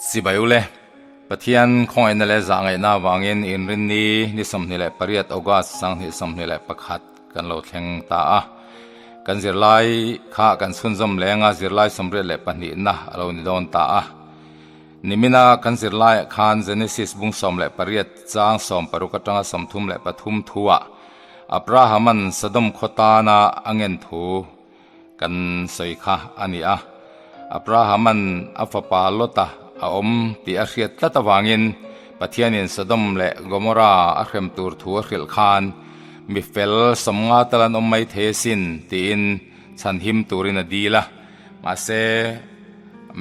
Chibai ule, Pathian khawngaihna leh zahngaihna avangin Inrinni ni 28 August 2021 kan lo thleng ta a. Kan zirlai kha kan chhunzawm leng a, zirlai 82na a lo ni dawn ta a. Nimina kan zirlaiah khan Genesis bung 18 chang 60 atanga 33 thuah Abrahaman Sodom khaw tana a ngen thu kan sawi kha a ni a. Abrahaman a fapa Lota a awm tih a hriat tlat avangin Pathianin Sodom leh Gomorra a hrem tur thu a hrilh khan mi fel 50 tal an awm mai thei asin tiin chhanhim turin a dil a. Mahse,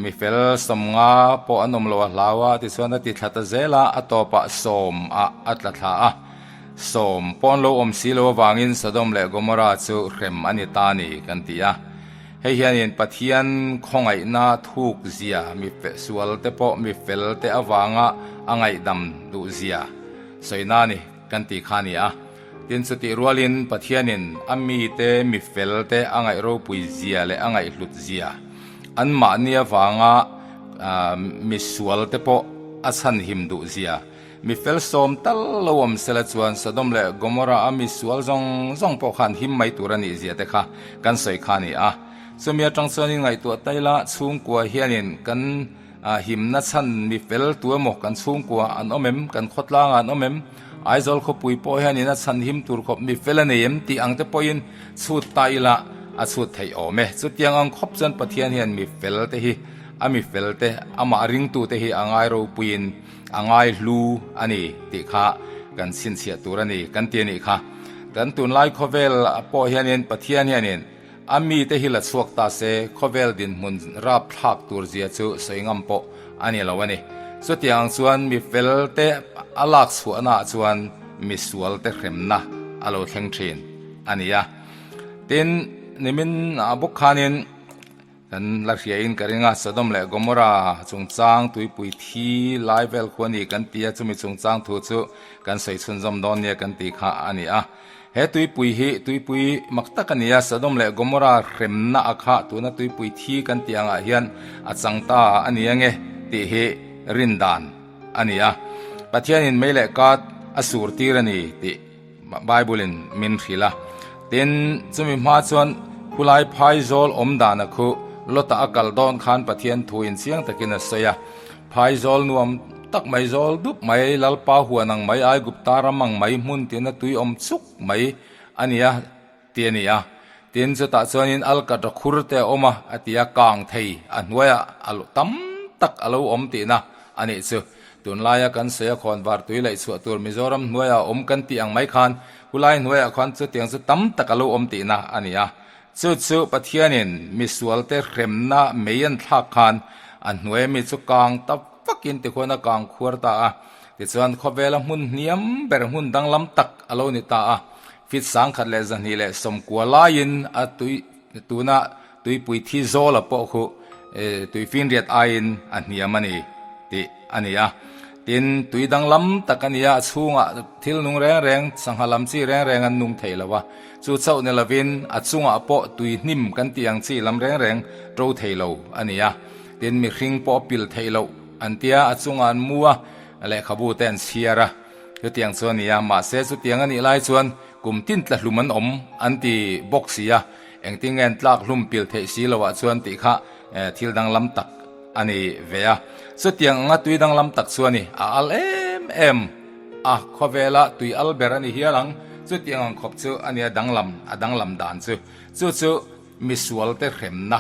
mi fel 50 pawh an awm lo a hlau a, tichuan a ti thla ta zel a, a tawpah sawm ah a tla thla a. Sawm pawh an lo awm si lo avangin Sodom leh Gomorra chu hrem a ni ta ni kan ti a. Hei hianin Pathian khawngaihna thuk zia, mi sual te pawh mi fel te avanga a ngaihdam duh zia sawina a ni kan ti kha a ni a. Tin, chutih rualin Pathianin a mite mi felte a ngaih ropui zia leh a ngaihhlut zia, anmahni avanga mi sualte pawh a chhanhim duh zia, mi fel sawm tal lo awm sela chuan Sodom leh Gomorrah a mi sual zawng zawng pawh khan him mai tur a nih zia te kha kan sawi kha a ni a. Chumi atang chuan in ngaihtuah taila chhungkua hianin kan himna chhan mi fel tu emaw kan chhungkua an awm em, kan khawtlangah an awm em, Aizawl khawpui pawh hianin a chhan him tur khawp mi fel a nei em tih ang te pawhin chhut ta ila a chhut theih awm e. Chutiang ang khawp chuan Pathian hian mi fel te hi a mi fel te amah ringtu te hi a ngai ropuiin a ngai hlu a ni tih kha kan chhinchhiah tur a ni kan ti a nih kha. Kan tunlai khawvel pawh hianin Pathian hianin A mite hi la chhuak ta se, khawvel dinhmun rap thlak tur zia chu sawi ngam pawh a ni lo a ni. Chutiang ang chuan mi fel te a lak chhuahna ah chuan mi sual te hremna a lo thleng thin a ni a. Tin, nimin ah bawk khanin kan la hria in ka ring a, Sodom leh Gomorra chungchang tuipui thi lai vel khu a ni kan ti a, chumi chungchang thu chu kan sawi chhunzawm dawn nia kan tih kha a ni a. He tuipui hi tuipui mak tak a ni a, Sodom leh Gomorra hremna a kha tuna tuipui thi kan tih angah hian a chang ta a ni ange tih hi rin dan a ni a. Pathianin mei leh kat a sur tir a ni tih Bible in min hrilh a. Tin, chumi hma chuan khulai phaizawl awm dan a khu Lota a kal dawn khan Pathian thu in chiang takin a sawi a. Phaizawl nuam tak mai zawl dup mai, Lalpa huan ang mai, Aigupta ram ang mai, hmun tina tui awm chuk mai a ni a, ti a ni a. Tin, chutah chuanin alkatra khur te a awm a, a ti a, kang thei a hnuaiah a tam tak a lo awm tihna a nih chu. Tunlaia kan sawi a khawnvar tui laih chhuah tur Mizoram hnuaiah a awm kan tih ang mai khan, khulai hnuaiah khuan chutiang chu tam tak a lo awm tihna a ni a. Chu chu Pathianin misualte hremna mei an thlak khan a hnuai mi chu kang ta vakin tikhuan a kang khuar ta a. Tichuan khawvela hmun hniam ber hmun danglam tak a lo ni ta a. Feet 1290 laiin a tui tuna tuipui thi zawla pawh khu tuifinriat aiin a hniam a ni tih a ni a. Tin, tui danglam tak a ni a, a chhungah thil nung reng reng, sangha lam chi reng reng an nung thei lo a. Chu chauh ni lovin a chungah pawh tui hnim kan tih ang chi lam reng reng ṭo thei lo a ni a. Tin, mihring pawh a pil theih loh an tia, a chungah an mu a, lehkhabu te an chhiar a. Chutiang chu a ni a, mahse chutiang a nih lai chuan kum tin tla hlum an awm an ti bawk si a, engtin nge an tlak hlum pil theih si loh ah chuan tih kha thil danglam tak a ni ve a. Chutiang anga tui danglam tak chu a ni, a al em em a, khawvela tui al ber a ni hial ang, chutiang ang khawp chu a nia danglam, a danglam dan chu. Chu chu misualte hremna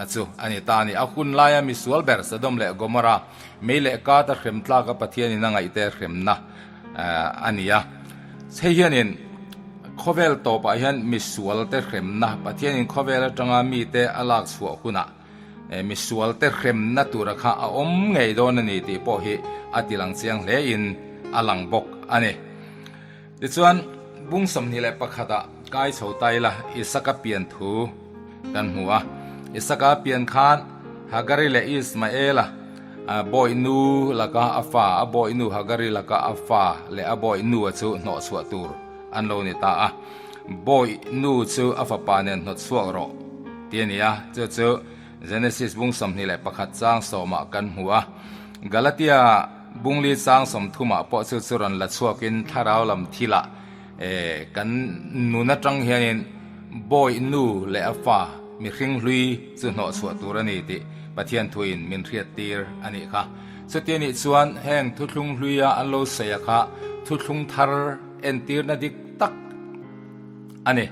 chu a ni ta a ni. A hun laia misual ber Sodom leh Gomorrah, mei leh kata hrem tlaka Pathianin a ngaihte hremna a ni a. Hei hianin khawvel tawpah hian misualte hremna, Pathianin khawvel atanga mite a lak chhuah hunah, Misualte hremna tura kha a awm ngei dawn a ni tih pawh hi a ti lang chiang hle in a lang bawk a ni. Tichuan, bung 21 ah kai chho ta ila Isaka pian thu kan hmu a. Isaka pian khan Hagari leh Ismaela bawihnu laka a fa, a bawihnu Hagari laka a fa leh a bawihnu a chu hnawhchhuah tur an lo ni ta a. Bawihnu chu a fapa nen hnawtchhuak rawh. Ti a ni a, chu chu Genesis bung 21 chang sawmah kan hmu a. Galatia bungli chang sawmthumah pawh chu chu rawn la chhuakin thlarau lam thilah kan nun atang hianin bawi nu leh a fa mihring hlui chu hnawh chhuah tur a ni tih Pathian thuin min hriat tir a nih kha. Chuti anih chuan heng thuthlung hluia an lo sawi a kha thuthlung thar entirna dik tak a ni.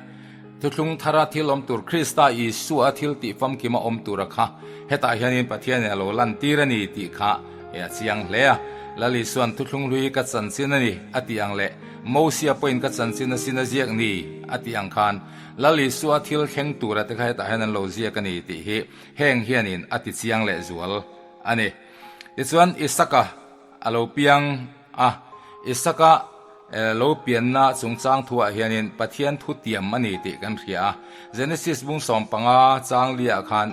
Thuthlung thara thil awm tur Krista Isua thil tih famkima awm tura kha hetah hianin Pathianin a lo lantir a ni tih kha a chiang hle a. Lal Isua'n thuthlung hlui ka chanchin a ni a tih ang leh Mosia pawhin ka chanchin a sin a ziak ni a tih ang khan Lal Isua thil thleng tura te kha hetah hian an lo ziak a ni tih hi heng hianin a ti chiang lehzual a ni. Tichuan Isaka a lo piang a, Isaka lo pianna chungchang thuah hianin Pathian thu tiam a ni tih kan hria a. Genesis bung 15 chang liah khan,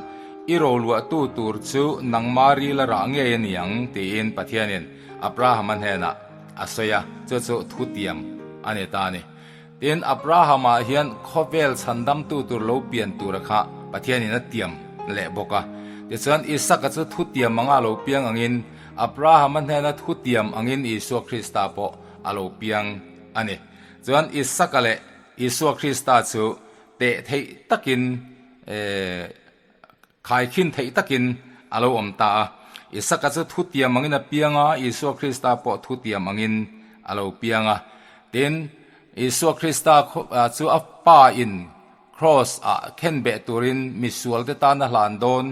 I roluahtu tur chu nangma ril a rah ngei a ni ang tiin Pathianin Abrahama hnenah a sawi a, chu chu thu tiam a ni ta a ni. Tin, Abrahama hian khawvel chhandamtu tur lo pian tura kha Pathianin a tiam leh bawk a. Tichuan, Isaka chu thu tiam anga a lo piang angin, Abrahama hnena thu tiam angin Isua Krista pawh a lo piang a ni. Chuan, Isaka leh Isua Krista chu teh theih takin Khaikhin theih takin a lo awm ta a. Isaka chu thutiam angin a piang a, Isua Krista pawh thutiam angin a lo piang a. Tin, Isua Krista chu a Pa in Kraws ah khenbeh turin misualte tan a hlan dawn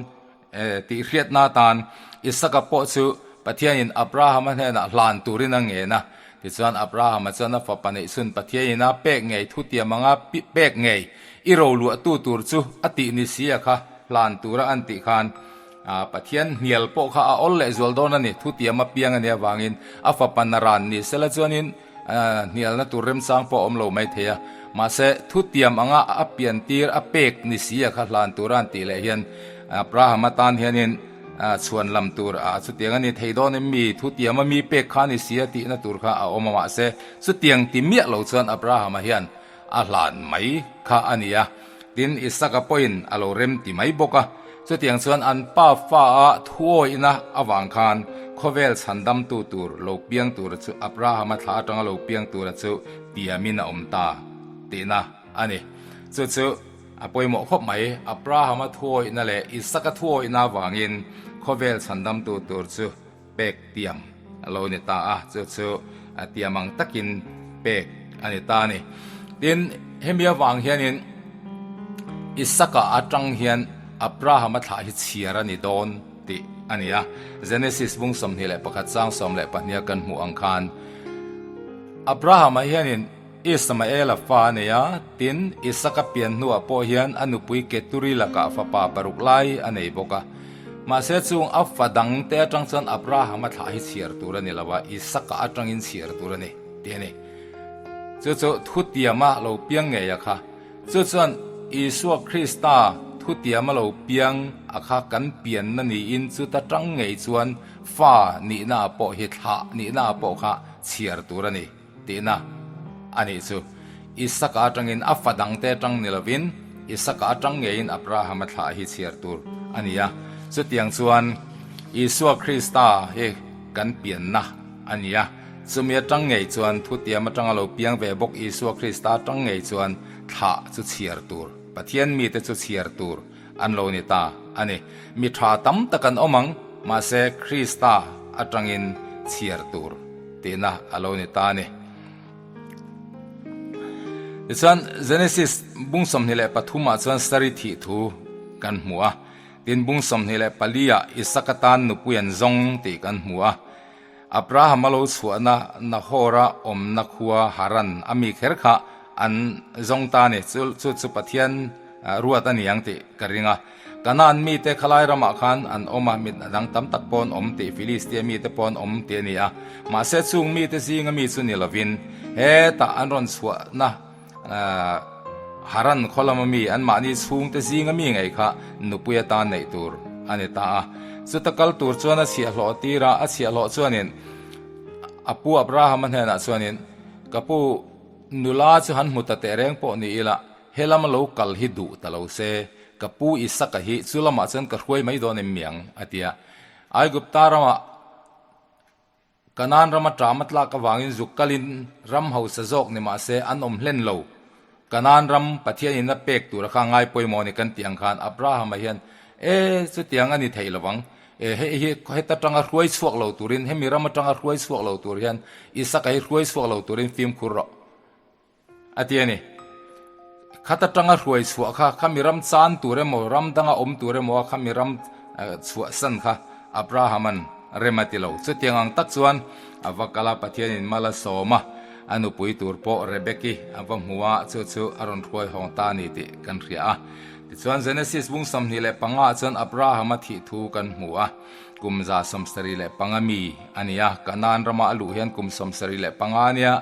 tih hriatna atan Isaka pawh chu Pathianin Abrahama hnenah hlan turin a ngen a. Tichuan Abrahama chuan a fapa neihchhun Pathianin a pek ngei thutiam anga pek ngei I roluahtu tur chu a tih ni si a kha hlan tura an tih khan Pathian hnial pawh kha a awl leh zual dawn a ni. Thutiam a piang a nih avangin a fapa naran ni sela chuanin hnialna tur remchang pawh a awm lo mai thei a. Mahse, thutiam anga a pian tir a pek ni si a kha hlan tura an tih leh hian Abraham atan hianin chhuan lam tur a chutiang a ni thei dawn em mi? Thutiam a mi pek kha ni si a tihna tur kha a awm a. Mahse, chutiang ti miah lo chuan Abraham-a hian A hlan mai kha a ni a, tin Isaka pawhin a lo rem ti mai bawk a. Chutiang chuan an pa fa a thuawihna avang khan khawvel chhandamtu tur lo piang tura chu Abrahama thla atanga lo piang tura chu tiamin a awm ta tihna a ni. Chu chu a pawimawh khawp mai. Abrahama thuawihna leh Isaka thuawihna avangin khawvel chhandamtu tur chu Pek tiam a lo ni ta a, chu chu a tiam ang takin pek a ni ta a ni. Tin, hemi avang hianin Isaka atang hian Abrahama thlah hi chhiar a ni dawn tih a ni a. Genesis bung 21 chang 12 a kan hmuh ang khan Abrahama hianin Ismaela fa a nei a, tin, Isaka pian hnuah pawh hian a nupui Keturi lakah fapa paruk lai a nei bawk a. Mahse, chung a fa dangte atang chuan Abrahama thlah hi chhiar tur a ni lo a, Isaka atangin chhiar tur a ni, tih a ni. Chu chu thutiama lo piang ngei a kha. Chu chuan Isua Krista thutiama lo piang a kha kan pianna niin chuta tang ngei chuan fa nihna pawh hi thlah nihna pawh kha chhiar tur a ni. Tihna a nih chu. Isaka atangin a fa dangte atang ni lovin Isaka atang ngeiin Abrahama thlah hi chhiar tur a ni a. Chutiang chuan Isua Krista hi kan pianna a ni a. Chumi atang ngei chuan thutiam atanga lo piang ve bawk Isua Krista atang ngei chuan thlah chu chhiar tur, Pathian mite chu chhiar tur an lo ni ta a ni. Mi tha tam tak an awm ang, mahse Krista atangin chhiar tur tihna a lo ni ta a ni. Tichuan, Genesis bung 23 ah chuan Sari thih thu kan hmu a, tin bung 24 ah Isaka tan nupui an zawng tih kan hmu a. Abraham a lo chhuahna Nahor-a awmna khua Haran a mi kher kha an zawng ta a ni. Chu chu chu Pathian ruat a ni ang tih ka ring a. Kanaan mite khalai ramah khan an awm a, mit dang tam tak pawh an awm tih, Filistia mite pawh an awm tih a ni a. Mahse chung mite zinga mi chu ni lovin hetah an rawn chhuahna Haran khaw lama mi anmahni chhungte zinga mi ngei kha nupui atan neih tur a ni ta a. Chuta kal tur chuan a chhiahhlawh tir a, a chhiahhlawh chuanin a pu Abrahama hnenah chuanin, Ka pu, nula chu han hmu ta teh reng pawh ni ila, he lama lo kal hi duh ta lo se. Ka pu Isaka hi chu lamah chuan ka hruai mai dawn em mi ang? a ti a. Aigupta ramah Kanaan rama ṭam a tlak avangin zuk kalin ram hausa zawk ni mah se an awm hlen lo. Kanaan ram Pathianin a pek tura kha ngai pawimawh a ni kan tih ang khan Abrahama hian, E, chutiang a ni thei lo vang. E, hei hi heta tanga hruai chhuak lo turin, hemi ram atanga hruai chhuak lo tur hian Isaka hi hruai chhuak lo turin fimkhur rawh. A ti a ni. Khat atanga hruai chhuah kha, khami ram chan tur emaw, ram danga awm tur emaw a khami ram chhuahsan kha Abraham-a'n rem a ti lo. Chutiang ang tak chuan a va kal a, Pathianin mal a sawm a, a nupui tur pawh Rebeki a va hmu a, chu chu a rawn hruai hawng ta a ni tih kan hria a. Tichuan Genesis bung 25 ah chuan Abraham-a thih thu kan hmu a, kum 75 mi a ni a, Kanaan rama a luh hian kum 75 a nia.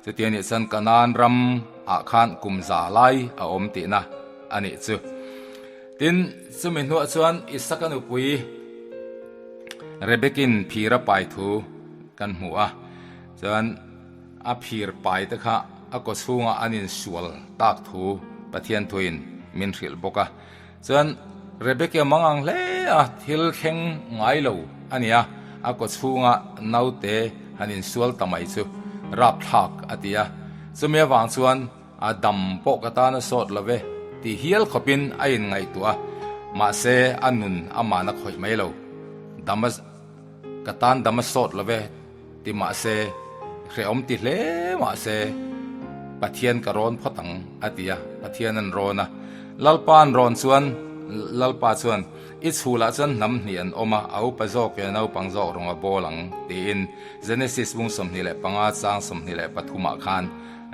Chuti a nih chuan Kanaan ram ah khan kum za lai a awm tihna a nih chu. Tin, chumi hnuah chuan Isaka nupui Rebekin phir a pai thu kan hmu a, chuan a phir pai te kha a kaw chhungah an insual tak thu Pathian thuin min hrilh bawk a. Chuan Rebecca mang ang hle a, thil thleng ngai lo a ni a, a kaw chhunga naute han insual ta mai chu rapthlak a ti a, chumi avang chuan a dam pawh ka tan a sawt lo ve ti hial khawpin a inngaihtuah a, mahse a nun amahna khawih mai lo, dam a ka tan dam a sawt lo ve. Ti mahse, hrehawm ti hle mahse, Pathian ka rawn phawt ang, a ti a, Pathian an rawn a. Lalpa an rawn chuan, Lalpa chuan, I chhulah chuan hnam hnih an awm a, a upa zawk leh a naupang zawk rawng a bawl ang, tiin Genesis bung 25 chang 23 ah khan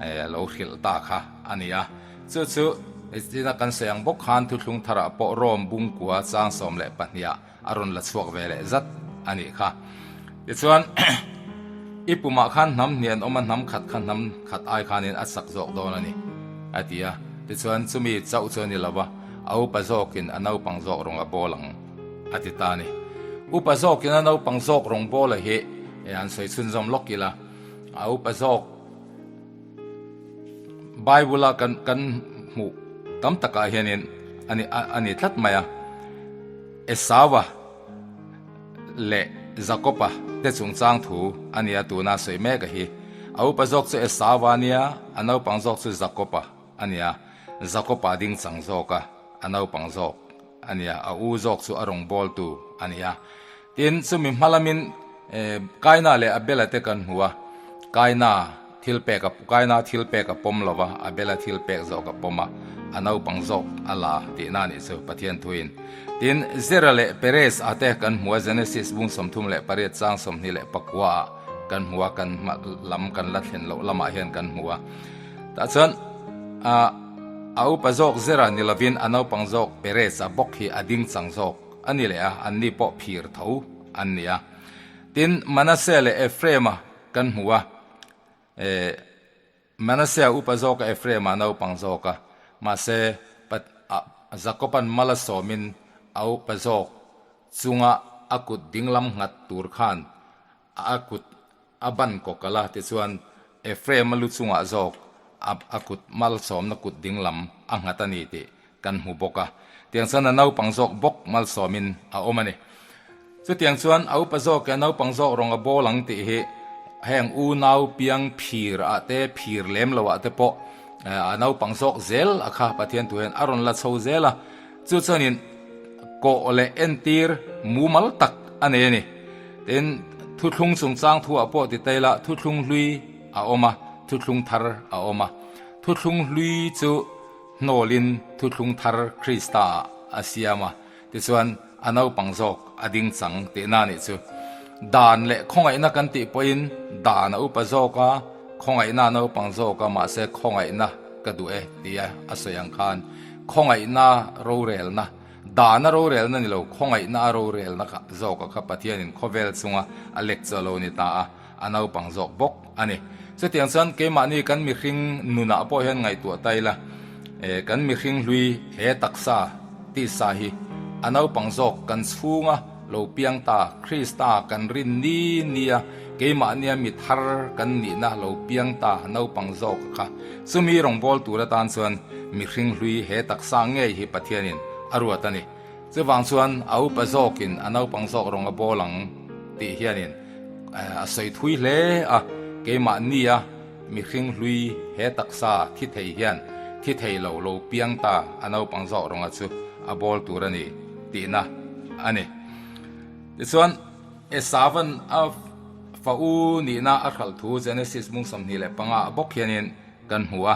a lo hrilh ta kha a ni a. Chu chu, tina kan sawi ang bawk khan Thuthlung Tharah pawh Rome bungkua chang 12 ah A rawn la chhuak ve leh zat a nih kha. Tichuan, I pumah khan hnam hnih an awm a, hnam khat kha hnam khat ai khanin a chak zawk dawn a ni, a ti a. Tichuan, chumi chauh chu a ni lo va, a upa zawkin a naupang zawk rawng a bawl ang, a ti ta a ni. Upa zawkin a naupang zawk rawng bawla hi an sawi chhunzawm lawk ila, a upa zawk Bible-a kan kan hmuh tam takah hianin a ni a ni tlat mai a. Esau-a leh Jakob-a te chungchang thu a nia tuna sawi mek a hi. A upa zawk chu Esau-a a nia, a naupang zawk chu Jakob-a a nia. Jakob-a ding chang zawk a, a naupang zawk a nia, a u zawk chu a rawngbawltu a nia. Tin, chumi hma lamin Kaina leh Abela te kan hmu a, Kaina thil pek a Kaina thil pek a pawm lo va, Abela thil pek zawk a pawm a, a naupang zawk a la tihna a nih chu Pathian thuin. Tin, Zera leh Perez a te kan hmu a, Genesis bung 38 chang 24 ah kan hmu a, kan hma lam kan la thlen loh lamah hian kan hmu a. Tah chuan a upa zawk Zera ni lovin a naupang zawk Perez a bawk hi a ding chang zawk. A ni leh a, anni pawh phir tho an ni a. Tin, Manasseh leh Ephraim-a kan hmu a, eh, Manasseh-a upa zawk a, Ephraim-a naupang zawk a. Mahse, Pat, a, Jakob-a'n mal a sawmin a upa zawk chunga a kut dinglam nghat tur khan a kut a ban kawk a la, tichuan Ephraim-a lu chungah zawk a a kut malsawmna kut dinglam a nghat a ni tih kan hmu bawk a. Tiang chuan a naupang zawk bawk malsawmin a awm a ni. Chutiang chuan a upa zawk leh a naupang zawk rawng a bawl ang tih hi heng unau piang phir ah te phir lem lo ah te pawh a naupang zawk zel a kha Pathian thu hian a rawn la chho zel a. Chu chuanin kawh leh entir mumal tak a nei a ni. Tin, thuthlung chungchang thuah pawh ti ta ila, thuthlung hlui a awm a, thuthlung thar a awm a. Thuthlung hlui chu hnawlin thuthlung thar Krista ah a siam a, tichuan a naupang zawk a ding chang tihna a nih chu. Dan leh khawngaihna kan tih pawhin dan a upa zawk a, khawngaihna a naupang zawk a, mahse khawngaihna ka duh e tia a sawi ang khan khawngaihna rorelna Dana rorelna ni lo, khawngaihna a rorelna kha zawka kha Pathianin khawvel chunga a lek chu a lo ni ta a, a naupang zawk bawk a ni. Chutiang chuan keimahni kan mihring nunah pawh hian ngaihtuah ta ila, kan mihring hlui he taksa, tisa hi a naupang zawk kan chhunga lo piang ta, Krista kan rin ni nia keimahnia mi thar kan nihna lo piang ta naupang zawka kha chumi rawngbâwl tur atan chuan mihring hlui he taksa ngei hi Pathianin. a ruat a ni. Chuvang chuan a upa zawkin a naupang zawk rawng a bawl ang tih hianin a sawi thui hle a, keimahnia mihring hlui he taksa thi thei hian thi thei lo lo piang ta a naupang zawk rawnga chu a bawl tur a ni tihna a ni. Tichuan Esavan a fa u nihna a hralh thu Genesis mung 25 ah bawk hianin Kan hmu a,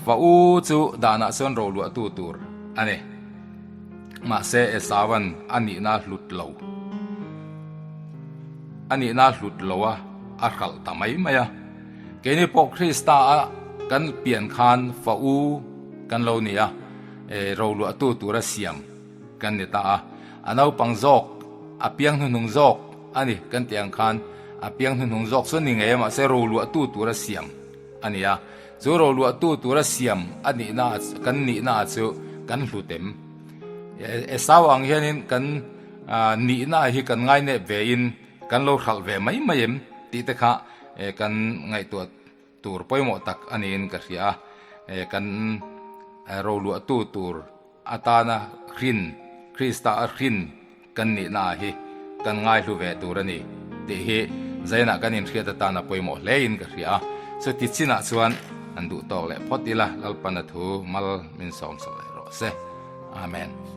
fa u chu danah chuan roluahtu tur a ni. Mahse Esauan a nihna hlut lo, a nihna hlut lo a, a hralh ta mai mai a. Keini pawh Krista a kan pian khan fa u kan lo ni a, roluahtu tura siam kan ni ta a. A naupang zawk, a piang hnuhnung zawk a ni kan tih ang khan a piang hnuhnung zawk chu a ni ngei a, mahse roluahtu tura siam a ni a, chu roluahtu tura siam a nihna kan nihna chu kan hlut em? Esau ang hianin kan nihna hi kan ngainep vein kan lo hralh ve mai mai em tih te kha kan ngaihtuah tur pawimawh tak a niin ka hria a, kan roluahtu tur Atana hrin, Krista a hrin kan nihna ah hi kan ngaihlu ve tur a ni tih hi Zainah kan inhriat atana pawimawh hlein ka hria a. Chuti chinah chuan an duh tawk leh phawt ila, Lalpana thu mal min sawmsak leh rawh se. Amen.